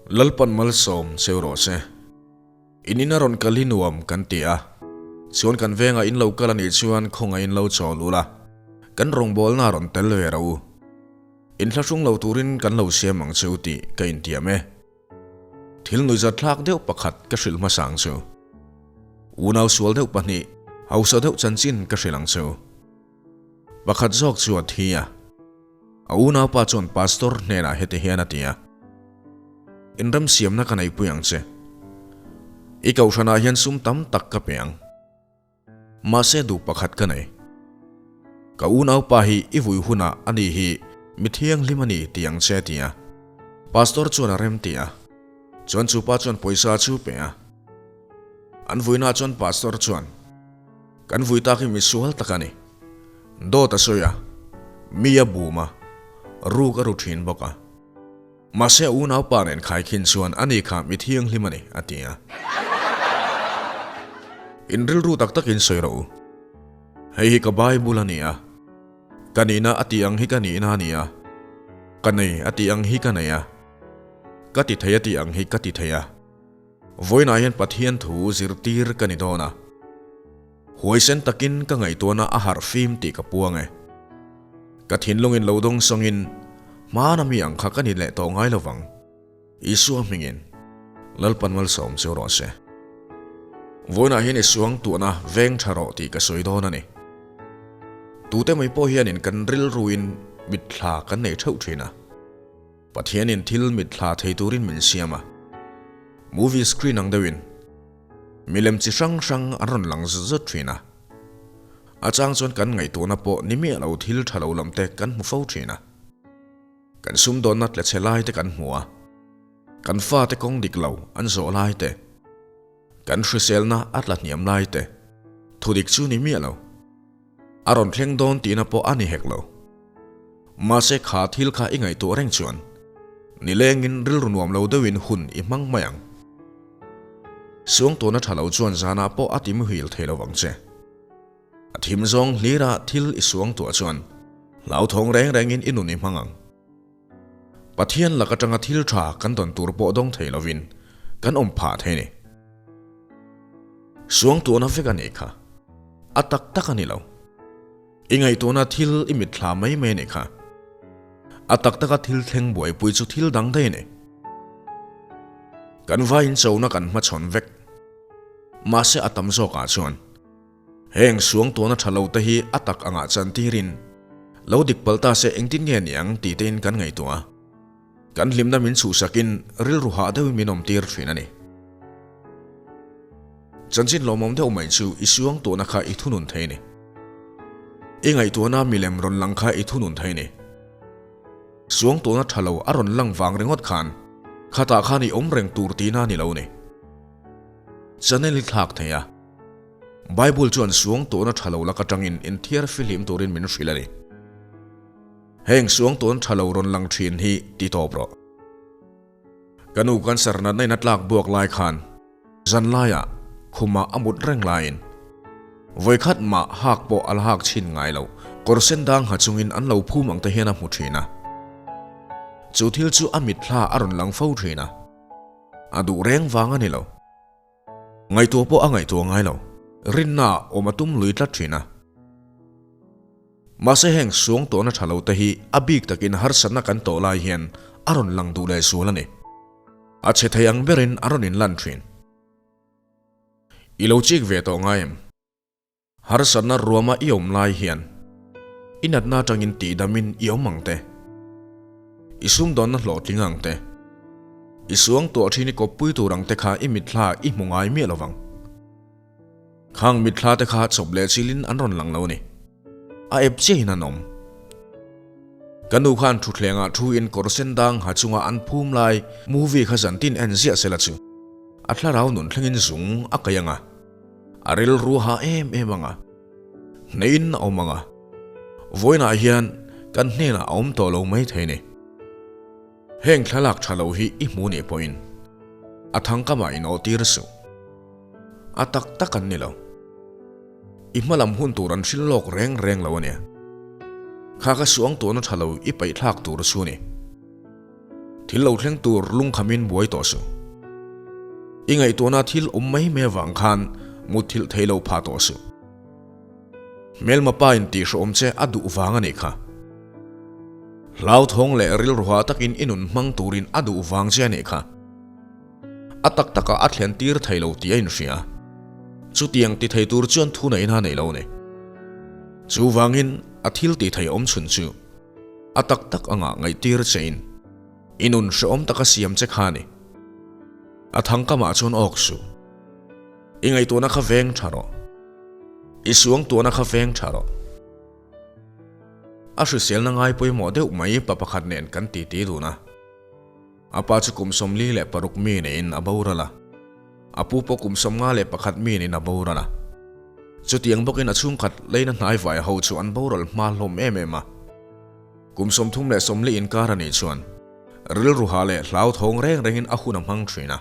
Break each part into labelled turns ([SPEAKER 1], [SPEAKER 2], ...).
[SPEAKER 1] Lalpan malsawm cheu rawh se. In ina rawn kal hi nuam kan ti a, chuan kan vengah in lo kal a nih chuan khawngaih in lo chawl ula, kan rawngbawlna rawn tel ve rawh u. In thlahrung lo turin kan lo siam ang cheu tih ka intiam e. Thil nuihzatthlak deuh pakhat ka hrilh hmasa ang chu. Unau sual deuh pahnih, hausa deuh chanchin ka hrilh ang chu. Pakhat zawk chu a thi a. A unaupa chuan pastor hnenah heti hian a ti a, Inremsiamna ka neipui ang che. I kohhranah hian sum tam tak ka pe ang. Mahse duh pakhat ka nei. Ka unaupa hi i vui hunah ani hi mi thianghlim a ni ti ang che a ti a. Pastor chuan a rem ti a. Chuan chu pa chuan pawisa chu pe a. An vuinaah chuan pastor chuan, Kan vui tak hi mi sual tak a ni. Dawt a sawi a, mi a bum a, ruk a ru thin bawk a. Mahse a unaupa nen khaikhin chuan ani kha mi thianghlim a ni, a ti a. In rilru tak takin sawi rawh u. Hei hi ka Bible a ni a, ka nihna a tih ang hi ka nihna a ni a, ka nei a tih ang hi ka nei a, ka ti thei a tih ang hi ka ti thei a. Vawiinah hian Pathian thu zirtir ka ni dawn a, huaisen takin ka ngaihtuahna a harh fim tih ka puang e. Ka thinlungin lo dawng sawngin hmana mi ang kha ka ni leh tawh ngai lo vang. Isua hmingin Lalpan malsawm chu rawh se. Vawiinah hian i suangtuahna veng tha rawh tih ka sawi dawn a ni. Tute mai pawh hianin kan rilruin mitthla kan nei theuh thin a. Pathianin thil mitthla thei turin min siam a, movie screen ang deuhin milem chi hrang hrang an rawn lang zut zut thin a. A chang chuan kan ngaihtuahna pawh ni miah lo thil tha lo lam te kan hmu fo thin a. Kan sumdawnna tle chhe lai te kan hmu a, kan fate kawng dik lo an zawh lai te, kan hriselna a tla hniam lai te, thudik chu ni miah lo. A rawn thleng dawn tihna pawh a ni hek lo. Mahse kha thil kha i ngaihtuah reng chuan nilengin rilru nuam lo deuhin hun i hmang mai ang. Suangtuahna tha lo chuan zanah pawh a ti muhil thei lo vang che. A thim zawng hlira thil i suangtuah chuan hlauthawng reng rengin i nun i hmang ang. Pathian lak atanga thil tha kan dawn tur pawh dawng thei lovin kan awm phah thei ni. Suangtuahna vek a nih kha. A tak tak a ni lo. I ngaihtuahna thil i mitthla mai mai a nih kha. A tak taka thil thleng buaipui chu thil dang daih a ni. Kan vaiin chona kan hmachhawn vek. Mahse a tam zawkah chuan heng suangtuahna tha lo te hi a tak angah chantirin lo dik palh ta se engtin nge niang tih tein kan ngaihtuah a. Kan hlimna min chhuhsakin rilru hah deuhin min awmtir thin a ni. Chanchin lawmawm deuh mai chu i suangtuahna kha i thunun thei a ni. I ngaihtuahna milem rawn lang kha i thunun thei a ni. Suangtuahna tha lo a rawn lang vang ringawt khan khatah khan i awm reng tur tihna a ni lo a ni. Channel i thlak thei a. Bible chuan suangtuahna tha lo lak atangin inthiar fihlim turin min hrilh a ni. Heng suangtuahna tha lo rawn lang thin hi ti tawp rawh. Ka nu cancer natna in a tlak buak lai khan zan laiah khumah a mut reng laiin vawikhat mah hak pawh a la hak chhin ngai lo, kawr sen dang ha chungin an lo phum ang te hian a hmu thin a. Chu thil chu a mitthla a rawn lang fo thin a, a duh reng vang a ni lo. Ngaihtuah pawh a ngaihtuah ngai lo. Rinna awm a tum lui tlat thin a. Mahse heng suang tawhna tha lo te hi a bik takin harsatna kan tawh lai hian a rawn lang duh leh zual a ni. A chhe thei ang berin a rawn inlan thin. I lo chik ve tawh ngai em? Harsatna ruama i awm lai hian i natna atangin tihdamin i awm ang te, i sumdawnna hlawhtling ang te, i suangtuah thin i kawppui tur ang te kha i mitthla i hmu ngai miah lovang. Khang mitthla te kha chawp leh chilin an rawn lang lo a ni. A ep chiahin an awm. Ka nu khan thutthlengah thu in kawr sen dang ha chunga an phum lai movie kha zantin en ziah sela chu a thlarau nun thlengin zung a kai ang a. A rilru ha em em ang a, hneiin a awm ang a, vawiinah hian kan hnenah a awm tawh lo mai thei ni. Heng thlalak tha lo hi i hmu nih pawhin a thangkamah in awhtir suh. A tak tak an ni lo. I hmalam hun tur an hrilh lawk reng reng lo a nia. Kha ka suangtuahna tha lo i paihthlak tur chu a ni. Thil lo thleng tur lungkhamin buai tawh suh. I ngaihtuahna thil awm mai mai avang khan mutthilh thei lo phah tawh suh. Hmelma pa in tihhrawm che a duh vang a nih kha. Hlauthawng leh rilruha takin i nun hmang turin a duh vang che a nih kha. A tak takah a thlen tir thei lo tih a inhria. Chutiang ti thei tur chuan thuneihna a nei lo a ni. Chuvangin a thil ti thei awm chhun chu a tak tak anga ngaihtir chein i nun hrehawm taka siam che kha a ni. A thangkamah chuan awk suh. I ngaihtuahna kha veng tha rawh. I suangtuahna kha veng tha rawh. A hriselna ngai pawimawh deuh mai pa pakhat nen kan titi dun a. A pa chu kum 46 mi neiin a boral a. A pu pawh kum 51 mi neiin a boral a. Chutiang bawkin a chhungkhat leina hnaivai ho chu an boral hma hlawm em em a. Kum 30 40 inkar a nih chuan rilru hah leh hlauthawng reng rengin a hun a hmang thin a.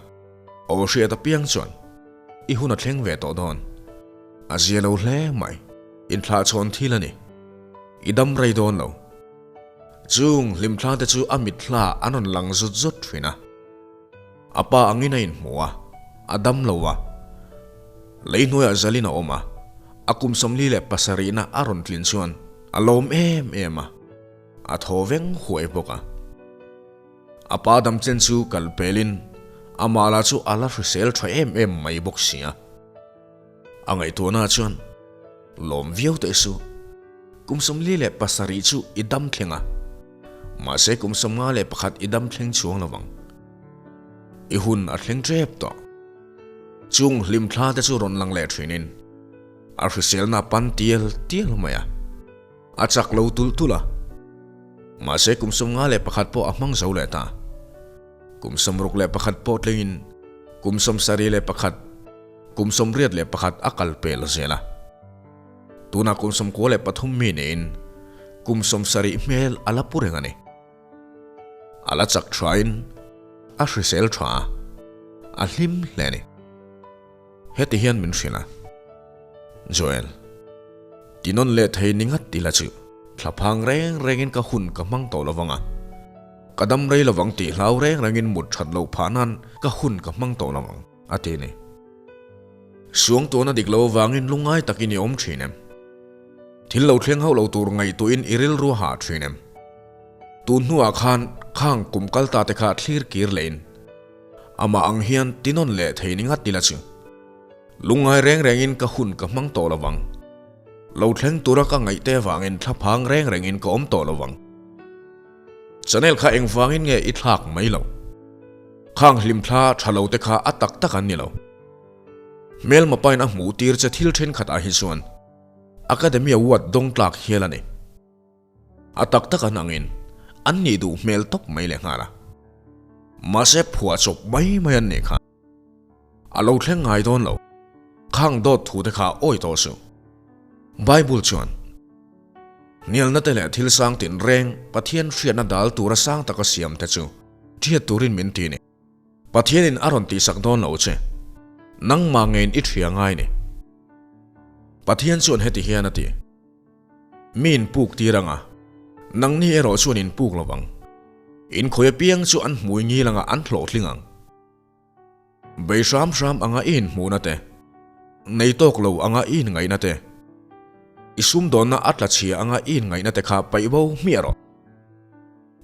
[SPEAKER 1] Aw hriat apiang chuan i hun a thleng ve tawh dawn. A zia lo hle mai. Inthlahchhawn thil a ni. I dam rei dawn lo. Chung hlimthla te chu a mitthla an rawn lang zut zut thin a. A pa angin a inhmu a, a dam lo a. Lei hnuaiah zalin a awm a, a kum 47 na a rawn tlin chuan a lawm em em a, a thaw veng huai bawk a. A pa damchen chu kal pelin amah lah chu a la hrisel tha em em mai bawk si a. A ngaihtuahna chuan lawm viau teh suh. Kum 47 chu i dam thleng a, mahse kum 51 i dam thleng chuang lo vang. I hun a thleng tep tawh. Chung hlimthla te chu rawn lang leh thinin a hriselna pan tial tial mai a. A chak lo tulh tulh a. Mahse kum 51 pawh a hmang zo leh ta. Kum 61 pawh tlengin kum 71, kum 81 a kal pel zel a. Tunah kum 93 mi niin kum 70 hmel a la pu reng a ni. A la chak thain a hrisel tha a, a hlim hle a ni. Heti hian min hrilh a, Joel, ti nawn leh thei ni ngat ila chu thlaphang reng rengin ka hun ka hmang tawh lovang a, ka dam rei lovang tih hlau reng rengin mut that loh phah nan ka hun ka hmang tawh lovang, a ti a ni. Suangtuahna dik lo avangin lungngai takin i awm thin em? Thil lo thleng hauh lo tur ngaihtuahin i rilru a hah thin em? Tun hnuah khan khang kum kal ta te kha thlir kir lehin Amah ang hian ti nawn leh thei ni ngat ila chu. Lungngai reng rengin ka hun ka hmang tawh lovang. Lo thleng tura ka ngaihte avangin thlaphang reng rengin ka awm tawh lovang. Channel kha engvangin nge i thlak mai lo? Khang hlimthla tha lo te kha a tak tak an ni lo. Hmelma pain a hmuh tir che thil thenkhat ah hi chuan Academy Award dawng tlak hial a ni. A tak tak an angin an nih duh hmel tawp mai leh nghal a. Mahse phuah chawp mai mai an nih kha. A lo thleng ngai dawn lo. Khang dawt thu te kha awi tawh suh. Bible chuan, Hnialna te leh thil sang tin reng Pathian hriatna dal tura sang taka siam te chu ṭhiat turin min ti ni. Pathianin a rawn tihsak dawn lo che. Nangmah ngeiin i ṭhia ngai ni. Pathian chuan heti hian a ti. Mi in puk tir anga, nangni erawh chuan in puk lovang. In khawi apiang chu an hmui ngil anga an hlawhtling ang. Bei hram hram anga i inhmuhna te, nei tawk lo anga i inngaihna te, i sumdawnna a tla chhia anga i inngaihna te kha paih bo hmiah rawh.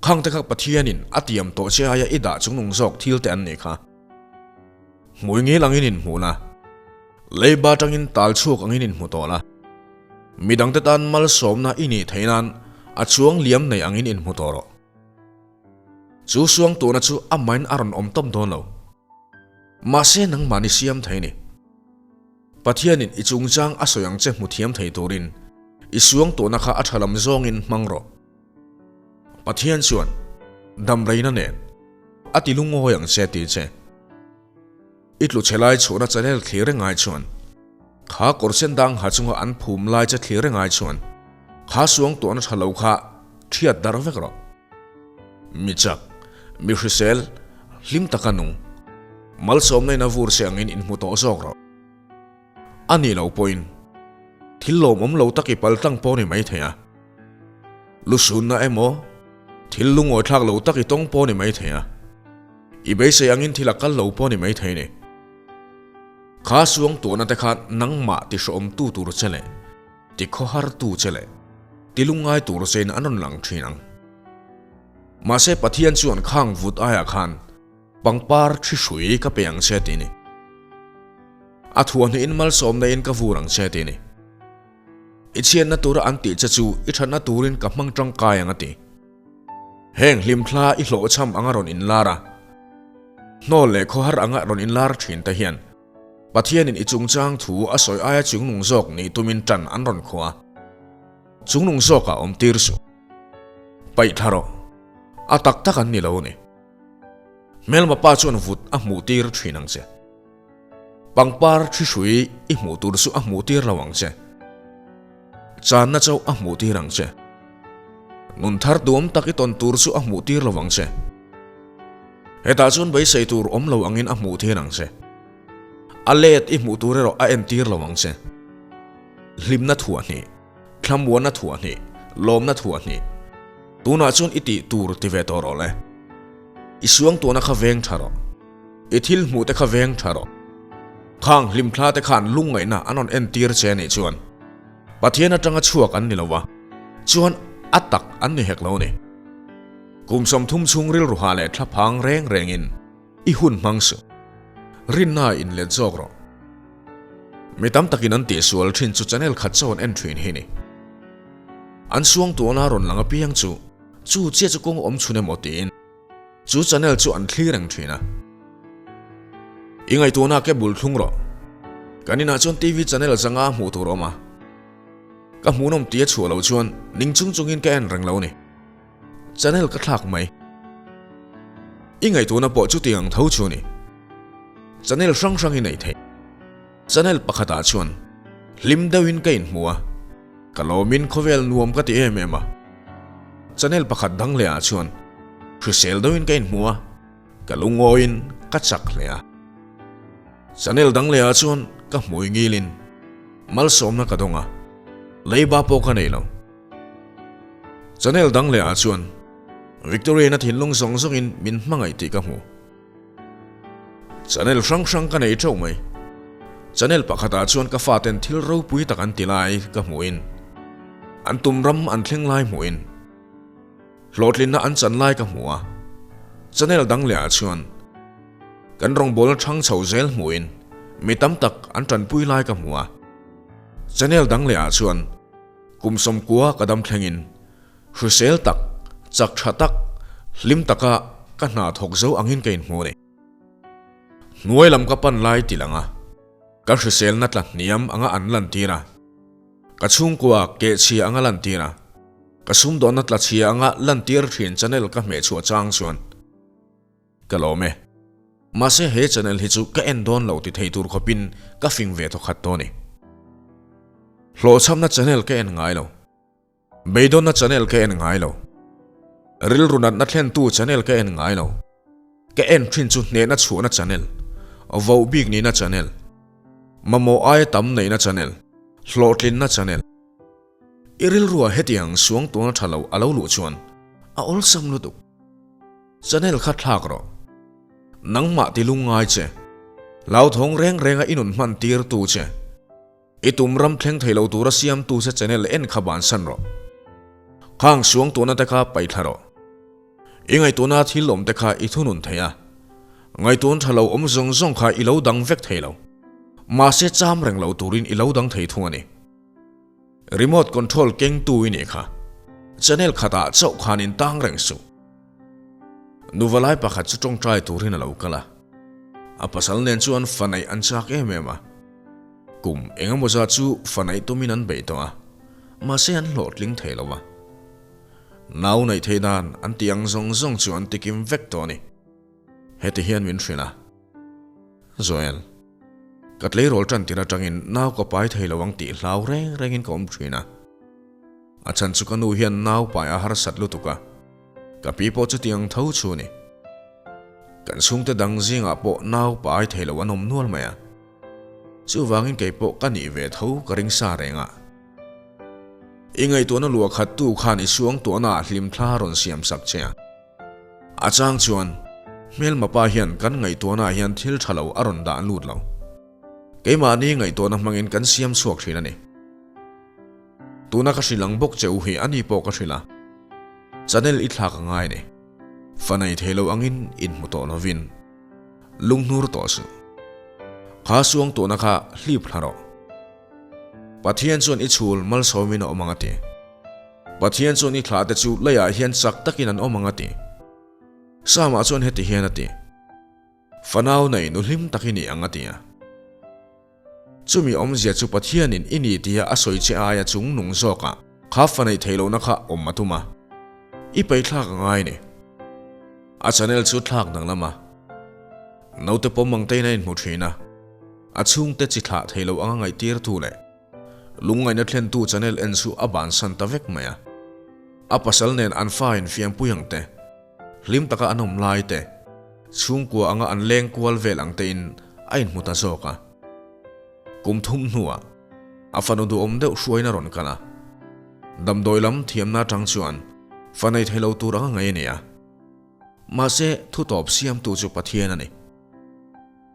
[SPEAKER 1] Khang te kha Pathianin a tiam tawh che aia i dah chungnung zawk thil te an nih kha. Hmui ngil angin inhmuh la, leiba atangin tal chhuak angin inhmu tawh la, midangte tan malsawmna i nih theih nan a chuang liam nei angin inhmu tawh rawh. Chu suangtuahna chu amahin a rawn awm tawp dawn lo. Mahse nangmahni siam thei ni. Pathianin i chungchang a sawi ang che hmu thiam thei turin i suangtuahna kha a tha lam zawngin hmang rawh. Pathian chuan damreina nen a ti lungawi ang che ti che. I tlu chhe lai chhuahna channel thlir reng ai chuan, kha kawr sen dang ha chunga an phum lai che thlir reng ai chuan kha suangtuahna tha lo kha thiat darh vek rawh. Mi chak, mi hrisel, hlim taka nung, malsawmna in a vur che angin inhmu tawh zawk rawh. A nih loh pawhin thil lawmawm lo tak i pal tlang pawh ni mai thei a. Lusunna emaw thil lungawithlak lo tak i tawng pawh ni mai thei a. I beisei angin thil a kal lo pawh ni maithei ni. Kha suang tuahna te kha nangmah ti hrawmtu tur che leh ti khawhartu che leh ti lungngai tur chein an rawn lang thin ang. Mahse Pathian chuan khang vut aiah khan pangpar thi hrui ka pe ang che ti ni. A thuahhnihin malsawmna in ka vur ang che ti ni. I chhiatna tura an tih che chu i thatna turin ka hmang tangkai ang a ti. Heng hlimthla i hlawhchham anga rawn inlar a, hnawl leh khawhar anga rawn inlar thin te hian Pathianin i chungchang thu a sawi aia chungnung zawk nih tumin tan an rawn khuah a, chungnung zawkah awm tir suh. Paih thla rawh. A tak tak an ni lo a ni. Hmelma pa chuan vut a hmuh tir thin ang che. Pangpar thi hrui i hmuh tur chu a hmuh tir lo ang che. Channa chauh a hmuh tir ang che. Nun thar duam tak i tawn tur chu a hmuh tir lo ang che. Hetah chuan beisei tur awm lo angin a hmuh tir ang che. A let i hmuh tur erawh a en tir lo ang che. Hlimna thuahhnih, thlamuanna thuahhnih, lawmna thuahhnih. Tunah chuan i tih tur ti ve tawh rawh le. I suangtuahna kha veng tha rawh. I thil hmuh te kha veng tha rawh. Khang hlimthla te khan lungngaihna an rawn entir che anih chuan Pathian atanga chhuak an ni lo va, chuan a tak an ni hek lo a ni. Kum 30 chhung rilruha leh thlaphang reng rengin i hun hmang suh. Rinna inlet zawk rawh. Mi tam takin an tihsual thin chu channel khat chawn en thin hi ni. An suangtuahna rawn lang apiang chu chu chiah chu kawng awm chhun emaw tiin Chu channel chu an thlir reng thin a. I ngaihtuahna ke bul thlung rawh. Kan inah chuan TV channel zanga hmuh tur awm a. Ka hmuhnawm tia chhuah loh chuan ning chung chungin ka en reng lo ni. Channel ka thlak mai. I ngaihtuahna pawh chutiang ang tho chu a ni. Channel hrang hrang i nei thei. Channel pakhatah chuan hlim deuhin ka inhmu a, ka lawmin khawvel nuam ka ti em em a. Channel pakhat dang lehah chuan hrisel deuhin ka inhmu a, ka lungawiin ka chak hle a. Channel dang lehah chuan ka hmui ngilin malsawmna ka dawng a, leiba pawh ka nei lo. Channel dang lehah chuan Victorian-a thinlung zawng zawngin min hmangaih tih ka hmu. Channel hrang hrang ka nei teuh mai. Channel pakhatah chuan ka faten thil ropui tak an ti lai ka hmuhin, an tum ram an thleng lai hmuhin, hlawhtlinna an chan lai ka hmu a. Channel dang lehah chuan kan rawngbawlna thang chho zel hmuhin mi tam tak an tanpui lai ka hmu a. Channel dang lehah chuan kum 90 ka dam thlengin Hrisel tak, chak tha tak, hlim taka ka hna thawk zo angin ka inhmu a ni. Hnuai lam ka pan lai ti lang a, ka hriselna tla hniam anga an lantir a, ka chhungkua kehchhia anga lantir a, ka sumdawnna tla chhia anga lantir thin channel ka hmehchhuah chang chuan ka lawm e. Mahse he channel hi chu ka en dawn lo ti thei tur khawpin ka fing ve thawkhat tawh a ni. Hlawhchhamna channel ka en ngai lo. Beidawnna channel ka en ngai lo. Rilru natna thlentu channel ka en ngai lo. Ka en thin chu hnehna chhuahna channel, voh bik nihna channel, mamawh aia tam neihna channel, hlawhtlinna channel. I rilrua hetiang suangtuahna tha lo a lo luh chuan a awlsam lutuk. Channel kha thlak rawh. Nangmah ti lungngai che. Hlauthawng reng renga i nun hman tirtu che. I tum ram thleng thei lo tura siamtu che channel en kha bansan rawh. Khang suangtuahna te kha paih thla rawh. I ngaihtuahna thil awm te kha i thunun thei a. Ngaihtuahna tha lo awm zawng zawng kha i lo dang vek thei lo. Mahse cham reng lo turin i lo dang thei thung a ni. Remote control kengtu i nih kha. Channel khatah chauh khan in tang reng suh. Nuvalai pakhat chu tawngtai turin a lo kal a. A pasal nen chuan fa neih an chak em em a. Kum engemaw zat chu fa neih tumin an beih tawh a, mahse an hlawhtling thei lo va. Nau neih theih dan an tih ang zawng zawng chu an tikim vek tawh a ni. Heti hian min hrilh a, Joel, ka tleirawl tan tir atangin nau ka pai thei lo ang tih hlau reng rengin ka awm thin a. A chhan chu ka nu hian nau pai a harsat lutuk a, ka pi pawh chutiang tho chu a ni. Kan chhungte dang zingah pawh nau pai thei lo an awm nual mai a. Chuvangin kei pawh ka nih ve tho ka ring sa reng a. I ngaihtuahna luah khat tu khan i suangtuahna ah hlimthla rawn siam sak che a. A chang chuan Hmelma pa hian kan ngaihtuahna ah hian thil tha lo a rawn dah lut lo. Keimahni ngaihtuahna hmangin kan siam chhuak thin a ni. Tuna ka hrilh ang bawk che u hi a ni pawh ka hrilh a. Channel i thlak a ngai ni. Fa nei thei lo angin inhmu tawh lovin lunghnur tawh suh. Kha suang tawhna kha hlip hla rawh. Pathian chuan i chhul malsawmin a awm ang a ti. Pathian chuan i thlah te chu leiah hian chak takin an awm ang a ti. Sama chuan heti hian a ti, Fanau nei nu hlim tak i ni ang a ti a. Chumi awmzia chu Pathianin i ni tia a sawi che aia chung nung zawkah kha fa neih theih lohna kha awm a tum a, i peithlak a ngai ni. A channel chu thlak danglam a, naute pawm ang tein a inhmu thin a, a chhungte chi thlah thei lo anga ngaihtirtu leh lungngaihna thlentu channel en chu a bansan ta vek mai a. A pasal nen an fa infiampui ang te, hlim taka an awm lai te, chhungkua anga an leng kual vel ang tein a inhmu ta zawk a. Kum thum hnuah a fanu duhawm deuh hruain a rawn kal a. Damdawi lam thiamna atang chuan fa nei thei lo tur anga ngaih a ni a. Mahse, thu tawp siamtu chu Pathian a ni.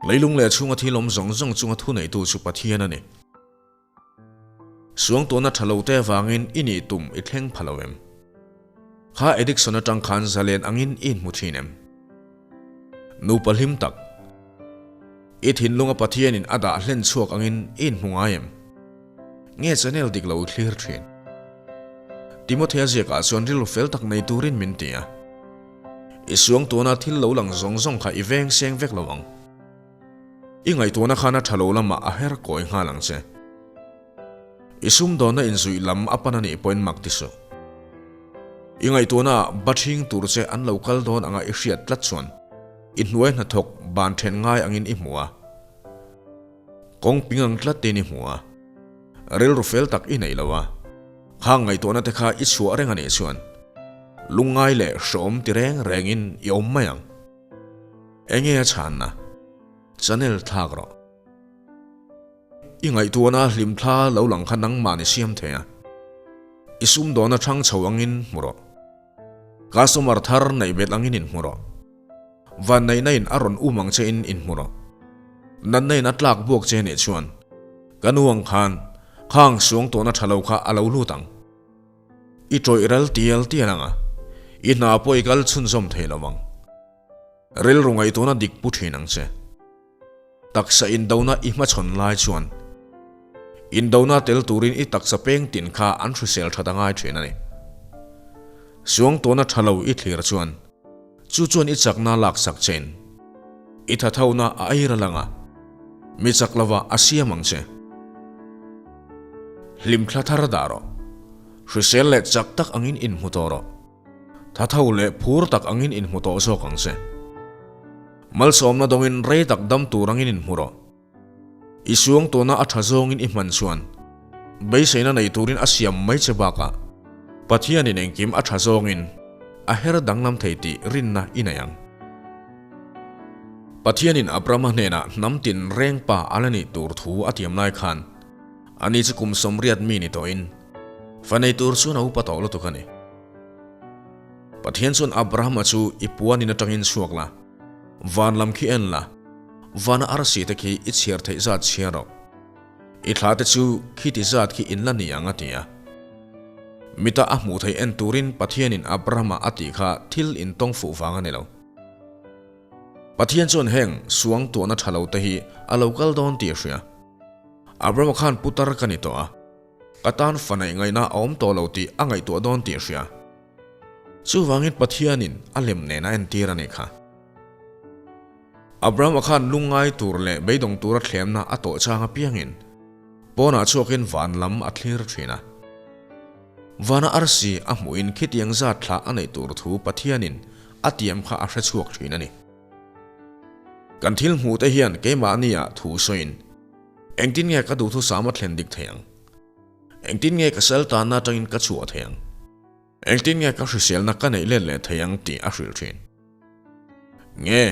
[SPEAKER 1] Leilung leh chhunga thil awm zawng zawng chunga thu neitu chu Pathian a ni. Suangtuahna tha lo te avangin i nih tum i thleng pha lo em? Kha addiction atang khan zalen angin i inhmu thin em? Nupa hlim tak, i thinlunga Pathianin a dah hlen chhuak angin i inhmu ngai em? Nge channel dik lo i thlir thin? Timothea ziakah chuan rilru fel tak nei turin min ti a. I suangtuahna thil lo lang zawng zawng kha i veng seng vek lo ang. I ngaihtuahna khan a tha lo lamah a her kawi nghal ang che. I sumdawnna inzuih lam a pan a nih pawhin mak ti suh. I ngaihtuahna ah ba ṭhing tur che an lo kal dawn anga i hriat tlat chuan i hnuai hnathawk ban ṭhen ngai angin i hmu a. Kawng ping ang tlatin i hmu a. Rilru fel tak i neih lo a. Khang ngaihtuahna te kha i chhuah reng a nih chuan lungngai leh hrawm ti reng rengin i awm mai ang. Enge a chhanna? Channel thlak rawh. I ngaihtuahna hlimthla lo lang kha nangmah ni siam thei a. I sumdawna thang chho angin hmu rawh. Customer thar neih bet angin inhmu rawh. Vanneihna in a rawn um ang che in inhmu rawh. Natna in a tlak buak che nih chuan ka nu ang khan khang suangtuahna tha lo kha a lo lut ang. I tawih ral tial tial ang a, i hna pawh i kal chhunzawm thei lo ang. Rilru ngaihtuahna dik pu thin ang che. Taksa indona i hmachhawn lai chuan indona tel turin i taksa peng tin kha an hrisel that a ngai thin a ni. Suangtuahna tha lo i thlir chuan chu chuan i chakna laksak chein i thathona a ei ral ang a, mi chak lova a siam ang che. Hlimthla thar dah rawh. Hrisel leh chak tak angin inhmu tawh rawh. Thatho leh phur tak angin inhmu tawh zawk ang che. Malsawmna dawngin rei tak dam tur angin inhmu rawh. I suang tawhna a tha zawngin i hman chuan beiseina nei turin a siam mai che bakah Pathianin engkim a tha zawngin a her danglam thei tih rinna i nei ang. Pathianin Abrahama hnenah hnam tin reng pa a la nih tur thu a tiam lai khan ani chu kum 80 mi ni tawhin fa nei tur chuan a upa tawh lutuk a ni. Pathian chuan Abrahama chu i puanin atangin chhuak la, van lam khi en la, vana arsi te khi i chhiar theih zat chhiar rawh. I thla te chu khiti zat khi in la ni ang a ti a. Mita a hmuh theih en turin Pathianin Abrahama a tih kha thil intawng fuh vang a ni lo. Pathian chuan heng suang tuahna tha lo te hi a lo kal dawn tih a hria. Abrahama khan putar ka ni tawh a. Ka tan fa neih ngaihna a awm tawh lo tih a ngaihtuah dawn tih a hria. Chuvangin Pathianin a lem nen a entir a nih kha. Abrahama khan lungngai tur leh beidawng tura thlemna a tawh chang apiangin pawnah chhuakin van lam a thlir thin a. Vana arsi a hmuhin khitiang zat thla a neih tur thu Pathianin a tiam kha a hre chhuak thin a ni. Kan thil hmuhte hian keimahnia thu sawiin Engtin nge ka duhthusam a thlen dik thei ang? Engtin nge ka sal tanna atangin ka chhuah thei ang? Engtin nge ka hriselna ka neih let leh thei ang tih a hrilh thin. Nge,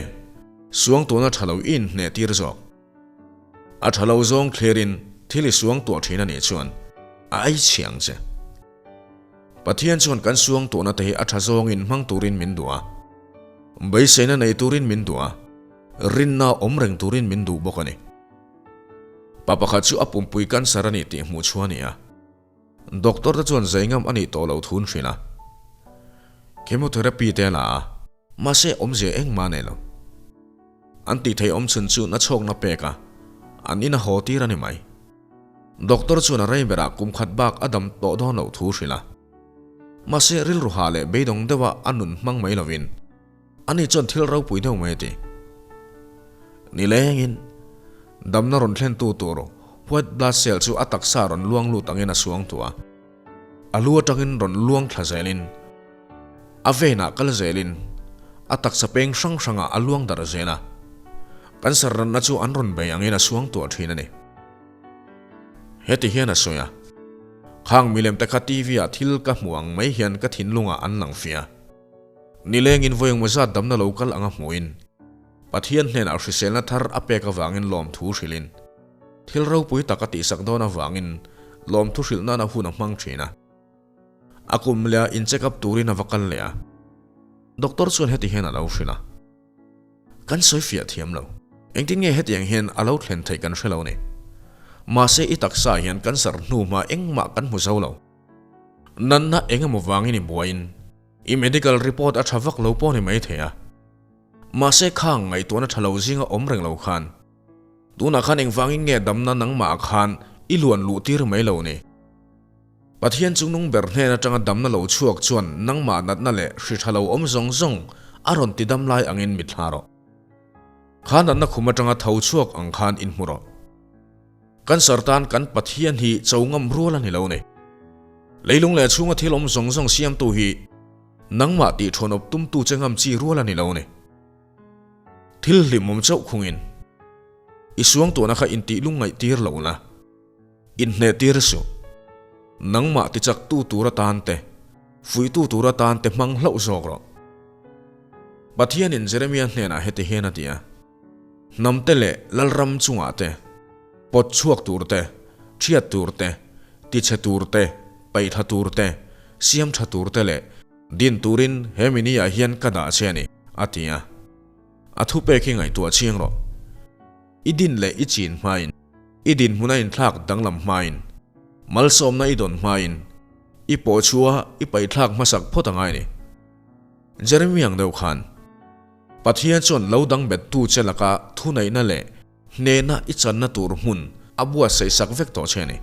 [SPEAKER 1] suangtuahna tha lo i inhneh tir zawk? A tha lo zawng thlirin thil i suangtuah thin a nih chuan a ei chhia ang che. Pathian chuan kan suangtuahna te hi a tha zawngin hmang turin min duh a. Beiseina nei turin min duh a, rinna awm reng turin min duh bawk a ni. Pa pakhat chu a pumpui cancer a ni tih hmuh chhuah a ni a. Doctor te chuan zai ngam a nih tawh loh thun hrilh a. Chemotherapy te a la a, mahse awmzia engmah a nei lo. An tih theih awm chhun chu na chhawkna pek a, an in a haw tir a ni mai. Doctor chuan a rei berah kum khat bak a dam tawh dawn loh thu hrilh a. Mahse rilru hah leh beidawng deuha a nun hmang mai lovin ani chuan thil ropui deuh mai a ti. Nilengin damna rawn thlentu tur white blood cell chu a taksa rawn luang lut angin a suang tuah a. A lu atangin rawn luang thla zelin a vein ah kal zelin a taksa peng hrang hrangah a luang darh zel a. Cancer natna chu an rawn bei angin a suang tuah thin a ni. Heti hian a sawi a, Khang milem te kha TV ah thil ka hmu ang mai hian ka thinlungah an lang fia. Nilengin vawiengmaw zat damna lo kal anga hmuhin, Pathian hnenah hriselna thar a pek avangin lawmthu hrilhin, thil ropui tak a tihsak dawn avangin lawmthu hrilh nana hun a hmang thin a. A kum leh ah in check up turin a va kal leh a. Doctor chuan heti hian a lo hrilh a. Kan sawi fiah thiam lo. Engtin nge hetiang hian a lo thlen theih kan hre lo ni. Mahse i taksa hian cancer hnu hma engmah kan hmu zo lo. Natna eng emaw vangin i buaiin i medical report a tha vak lo pawh ni mai thei a. Mahse khang ngaihtuahna tha lo zinga awm reng lo khan tunah khan engvangin nge damna nangmah khan i luan luh tir mai lo ni. Pathian chungnung ber hnen atanga damna lo chhuak chuan nangmah natna leh hri tha lo awm zawng zawng a rawn ti dam lai angin mit hla rawh. Kha natna khum atanga tho chhuak ang khan inhmu rawh. Cancer tan kan Pathian hi cho ngam rual a ni lo ni. Leilung leh chhunga thil awm zawng zawng siamtu hi nangmah tih thuanawp tumtu che ngam chi rual a ni lo ni. Thil hlimawm chauh khungin i suangtuahna kha intih lungngaih tir lo la. Inhneh tir suh. Nangmah tichaktu tur atan te, fuihtu tur atan te hmang hlauh zawk rawh. Pathianin Jeremia hnenah heti hian a ti a, Hnamte leh lalram chungah te, pawt chhuak tur te, thiat tur te, tichhe tur te, paihthla tur te, siam tha tur te leh din turin he mini ah hian ka dah che a ni, a ti a. A thupek hi ngaihtuah chiang rawh. I din leh i chin hmain, i dinhmun a inthlak danglam hmain, malsawmna i dawn hmain, i pawh chhuah i paihthlak hmasak phawt a ngai ni. Jeremy ang deuh khan, Pathian chuan lo dang bettu che laka thuneihna leh hnehna i channa tur hmun a buatsaih sak vek tawh che a ni.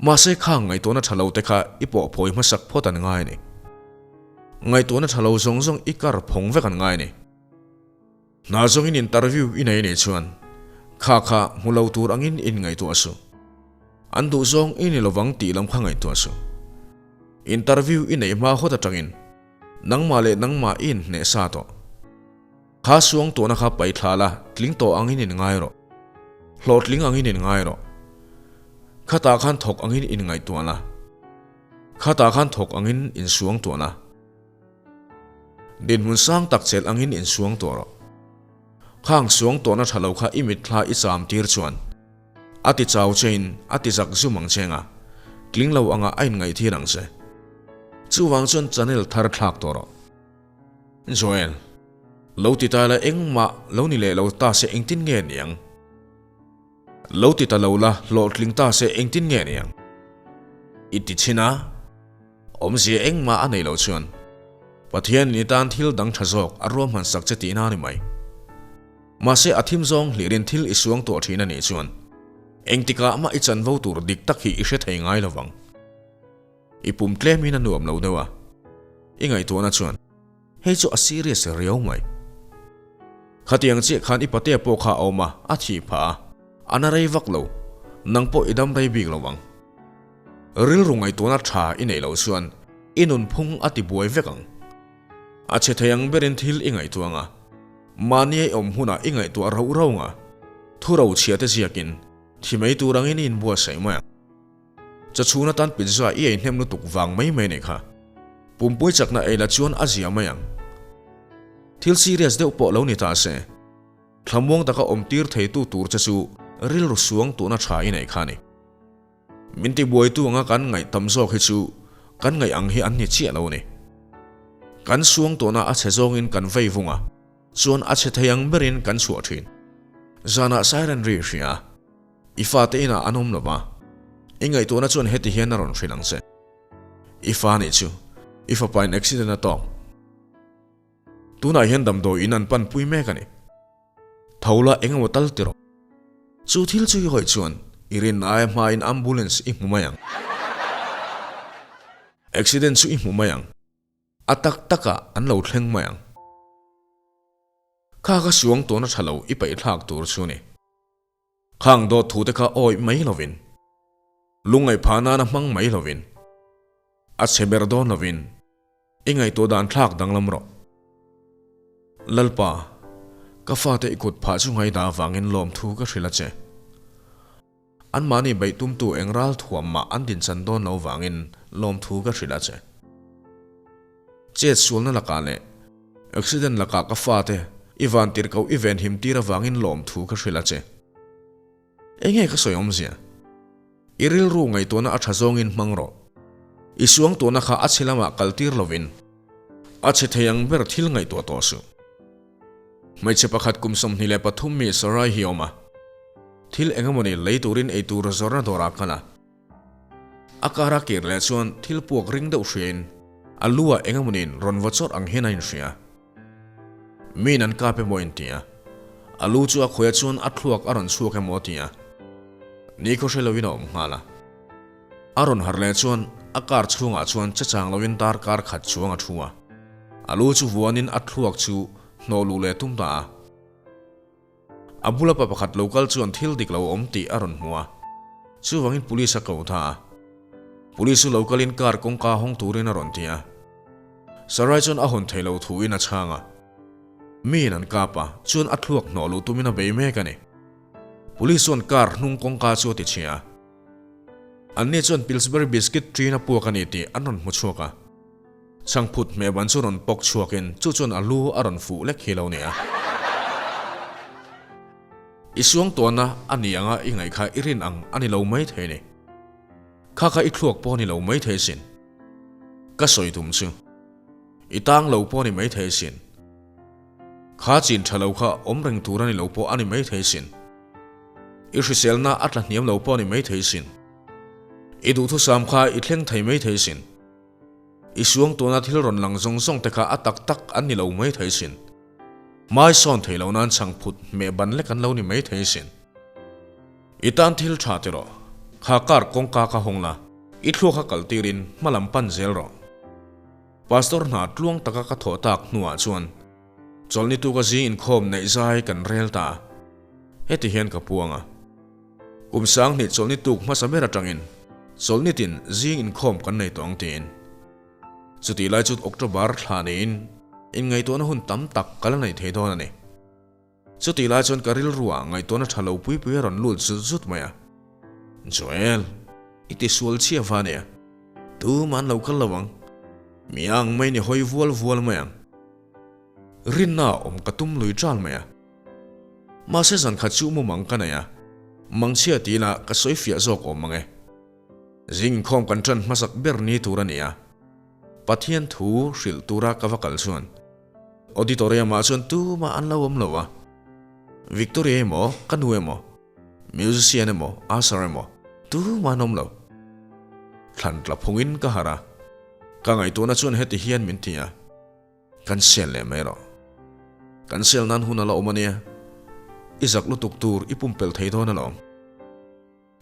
[SPEAKER 1] Mahse khang ngaihtuahna tha lo te kha i pawh phawi hmasak phawt an ngai a ni. Ngaihtuahna tha lo zawng zawng i kar phawng vek an ngai a ni. Hna zawngin interview i nei nei chuan kha kha hmu lo tur angin in ngaihtuah suh. An duh zawng i ni lovang tih lam kha ngaihtuah suh. Interview i neih hma hawt atangin nangmah leh nangmah i inhneh sa tawh. Kha suang tuahna kha paih thla la tling tawh angin in ngai rawh. Hlawhtling angin in ngai rawh. Khatah khan thawk angin in ngaihtuah la. Khatah khan thawk angin in suang tuah la. Dinhmun sang tak chelh angin insuang tawh rawh. Khang suang tawhna tha lo kha i mitthla i cham tir chuan a ti chau chein a ti zak zum ang che nga, tling lo anga a inngaihtir ang che. Chuvang chuan channel thar thlak tawh rawh. Joel, Lo ti ta la engmah lo ni leh lo ta se engtin nge niang? Lo ti ta lo la hlawhtling ta se engtin nge niang? I ti chhin a. Awmzia engmah a nei loh chuan Pathianin i tan thil dang tha zawk a ruahman sak che tihna a ni mai. Mahse a thim zawng hlirin thil i suang tuah thin a nih chuan engtikah mah i chanvo tur dik tak hi i hre thei ngai lovang. I pum tlemin a nuam lo deuh a, i ngaihtuahna chuan hei chu a serious riau mai. Khatiang chiah khan i patea pawh kha a awm a, a thih phah a, a na rei vak lo, nang pawh i dam rei bik lo ang. Rilru ngaihtuahna tha i neih loh chuan i nunphung a ti buai vek ang. A chhe thei ang berin thil i ngaihtuah ang a, mahnia i awm hunah i ngaihtuah rauh rauh ang a, thu rochhia te ziakin thi mai tur angin i inbuatsaih mai ang. Chawchhun atan pizza i ei hnem lutuk vang mai mai nei kha. Pumpui chakna ei la chuan a zia mai ang. Thil serious deuh pawh lo ni ta se. Thlamuang taka awm tir theitu tur che chu rilru suang tuhna tha i neih kha a ni. Min tibuaitu anga kan ngaih tam zawk hi chu kan ngaih ang hi an ni chiah lo a ni. Kan suang tawhna a chhe zawngin kan vei vung a, chuan a chhe thei ang berin kan chhuah thin. Zanah siren ri hria a, i fate inah an awm lo va, i ngaihtuahna chuan heti hian a rawn hrilh ang che. I fa nih chu, i fapain accident a tawk. Tunah hian damdawi in an panpui mek a ni. Tho la eng emaw tal ti rawh. Chu thil chu i hawi chuan i rin aia hmain ambulance i hmu mai ang. Accident chu i hmu mai ang. A tak takah an lo thleng mai ang. Kha ka suang tawna tha lo i paih thlak tur chu ni. Khang dawt thu te kha awih mai lovin, lungngaih phah nana hmang mai lovin, a chhe ber dawn lovin i ngaihtuah dan thlak danglam rawh. Lalpa, ka fate i kut phah chu ngaihdah avangin lawmthu ka hrilh a che. Anmahni beih tumtu eng ral thuam mah an dinchan dawn lo vangin lawmthu ka hrilh a che. Chet sualna lakah leh accident lakah ka fate i vantir koh i venhim tir avangin lawmthu ka hrilh a che. Enge ka sawi awmzia? I rilru ngaihtuahna a tha zawngin hmang rawh. I suangtuahna kha a chhe lamah kal tir lovin a chhe thei ang ber thil ngaihtuah tawh suh. Hmeichhe pakhat kum 23 mi Sarai hi a awm a. Thil eng emawni lei turin eitur zawrhna dawrah a kal a. A kar a kir leh chuan thil puak ring deuh hriain a lu ah eng emawniin rawn vaw chawrh ang hian a inhria. Miin an kap emaw in ti a, a lu chu a khawiah chuan a thluak a rawn chhuak emaw a ti a, nikhaw hre loin a awm nghal a. A rawn harh leh chuan a car chhungah chuan che chang loin darkar khat chuang a thu a, a lu chu vuanin a thluak chu hnawh luh leh tum ta a. A bula pa pakhat lo kal chuan thil dik lo awm tih a rawn hmu a, chuvangin police a ko ta a. Police chu lo kalin car kawngka hawng turin a rawn ti a. Sarai chuan a hawn thei lo thuin a chhang a. Miin an kap a, chuan a thluak hnawh luh tumin a bei mek a ni. Police chuan car hnung kawngka chu a ti chhia a. Anni chuan Pillsbury biscuit ṭin a puak a ni tih an rawn hmu chhuak a. Chhangphut hmehban chu rawn pawk chhuakin chu chuan a lu a rawn fuh lek hi lo nia. I suangtuahna a ni anga i ngaih kha i rin ang a ni lo mai thei ni. Kha kha i thluak pawh a ni lo mai thei sin. Ka sawi tum chu. I tang lo pawh a ni mai thei sin. Kha chin tha lo kha awm reng tur a ni lo pawh a ni mai thei sin. I hriselna a tla hniam lo pawh a ni mai thei sin. I duhthusam kha i thleng thei mai thei sin. I suangtuahna thil rawn lang zawng zawng te kha a tak tak an ni lo mai thei sin. Hmai sawn thei lo nan chhangphut hmeh ban lek an lo ni mai thei sin. I tan thil tha ti rawh. Kha car kawngka kha hawng la, i thluak kha kal tirin hma lam pan zel rawh. Pastor hna tluang taka ka thawh tak hnuah chuan chawlhni tuka zing inkhawm neih zai kan rel ta a. Heti hian ka puang a. Kum 2000 chawlhni tuk hmasa ber atangin chawlhni tin zing inkhawm kan nei tawh ang tiin. Chutih lai chu October thla niin inngaihtuahna hun tam tak ka la nei thei dawn a ni. Chutih lai chuan ka rilruah ngaihtuahna tha lo pui pui a rawn lut zut zut mai a. Joel, i ti sual chhia va nia. Tumah an lo kal lo ang. Mi ang mai ni hawi vual vual mai ang. Rinna awm ka tum lui ṭal mai a. Mahse zan khat chu mumang ka nei a, mangchhia ti ila ka sawi fiah zawk awm mang e. Zing inkhawm kan ṭan hmasak ber ni tur a ni a, Pathian thu hrilh tura ka va kal chuan auditorium ah chuan tumah an lo awm lo a. Victoria emaw, ka nu emaw, musician emaw, usher emaw, tumah an awm lo. Thlan tla phungin ka harh a, ka ngaihtuahna chuan heti hian min ti a. Kan sel leh mai rawh. Kan sel nan hun a la awm a nia. I zak lutuk tur i pumpelh thei dawn alawm.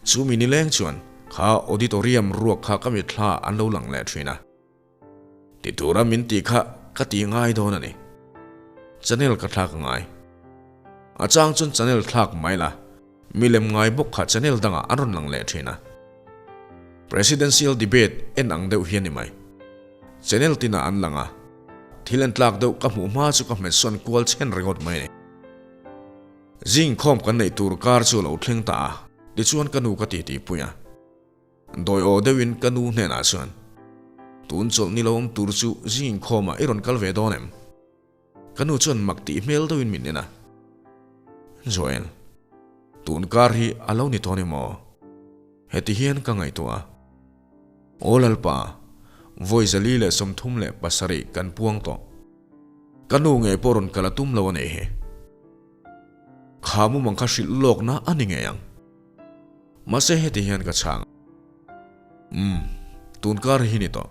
[SPEAKER 1] Chu mi nileng chuan kha auditorium ruak kha ka mitthla an lo lang leh thin a. Ti tura min tih kha ka ti ngai dawn a ni. Channel ka thlak ngai. A chang chuan channel thlak mai la, milem ngai bawk kha channel dangah an rawn lang leh thin a. Presidential debate en ang deuh hi a ni mai. Channel tinah an lang a, thil en tlak deuh ka hmuh hma chu ka hmet sawn kual chhen ringawt mai a ni. Zing khawm kan neih tur kar chu a lo thleng ta a, tichuan ka nu ka titi pui a. Dawi aw deuhin ka nu hnenah chuan, Tun chawlh ni lo awm tur chu zing inkhawmah i rawn kal ve dawn em? Ka nu chuan mak tih hmel deuhin min en a. Joel, tun kar hi a lo ni tawh ni maw? Heti hian ka ngaihtuah a. Aw Lalpa, Vawi 437 kan puang tawh. Ka nu ngei pawh rawn kal a tum lo a nih hi. Kha mumang kha hrilh lawkna a ni ngei ang. Mahse heti hian ka chhang. Umm, tun kar hi ni tawh.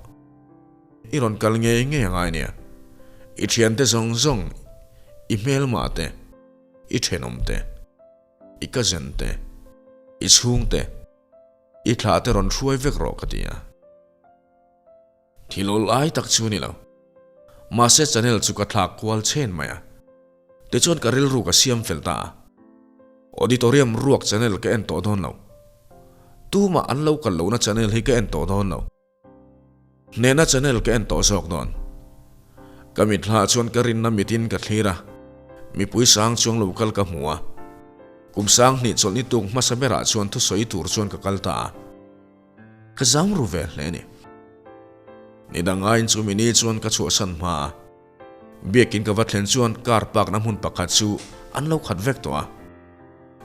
[SPEAKER 1] I rawn kal ngei ngei a ngai nia. I thiante zawng zawng, i hmelmah te, i thenawm te, i cousin te, i chhung te, i thlah te rawn hruai vek rawh ka ti a. Thil awl ai tak chu ni lo. Mahse channel chu ka thlak kual chen mai a. Tichuan ka rilru ka siam fel ta a. Auditorium ruak channel ka en tawh dawn lo. Tumah an lo kal lohna channel hi ka en tawh dawn lo. Hnehna channel ka en tawh zawk dawn. Ka mitthla chuan ka rinna mitin ka thlir a, mipui sang chuang lo kal ka hmu a. Kum 2000 chawlhni tuk hmasa berah chuan thusawi tur chuan ka kal ta a. Ka zam ru ve hle a ni. Ni dang aiin chu mini chuan ka chhuahsan hma a. Biakin ka va thlen chuan car park na hmun pakhat chu an lo khat vek tawh a.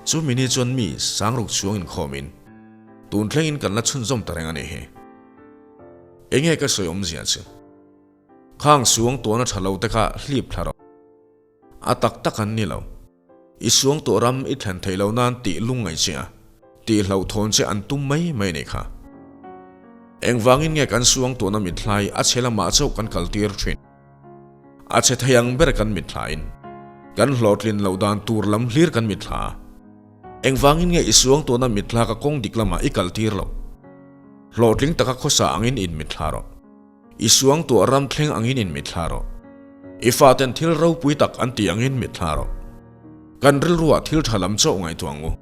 [SPEAKER 1] Chu mini chuan mi sangruk chhuang inkhawmin tun thlengin kan la chhunzawm ta reng a nih hi. Enge ka sawi awmzia chu? Khang suang tuahna tha lo te kha hlip thla rawh. A tak tak an ni lo. I suang tawh ram i thlen theih loh nan tih lungngaih che a, tih hlauhthawn che an tum mai mai nih kha. Engvangin nge kan suang tuahna mithlai a chhe lamah chauh kan kal tir thin? A chhe thei ang ber kan mithlain kan hlawhtlin loh dan tur lam hlir kan mitthla a. Engvangin nge i suang tuahna mitthla ka kawng dik lamah i kal tir loh? Hlawhtling taka khawsa angin in mitthla rawh. I suangtuah ram thleng angin in mitthla rawh. I faten thil ropui tak an ti angin mitthla rawh. Kan rilruah thil tha lam chauh ngaihtuah ang u.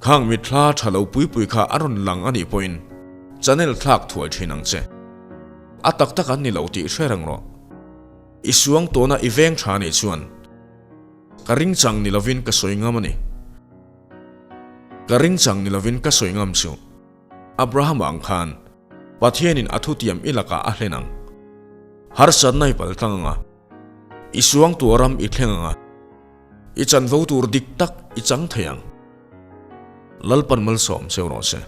[SPEAKER 1] Khang mitthla tha lo pui pui kha a rawn lang a nih pawhin channel thlak thuai thin ang che. A tak tak an ni lo tih hre reng rawh. I suangtuahna i veng tha nih chuan ka ring chang ni lovin ka sawi ngam a ni. Ka ring chang ni lovin ka sawi ngam chu. Abraham ang khan Pathianin a thutiam i lakah a hlen ang. Harsatna i pal tlang anga, i suangtuah ram i thleng anga, i chanvo tur dik tak i chang thei ang. Lalpan malsawm cheu rawh se.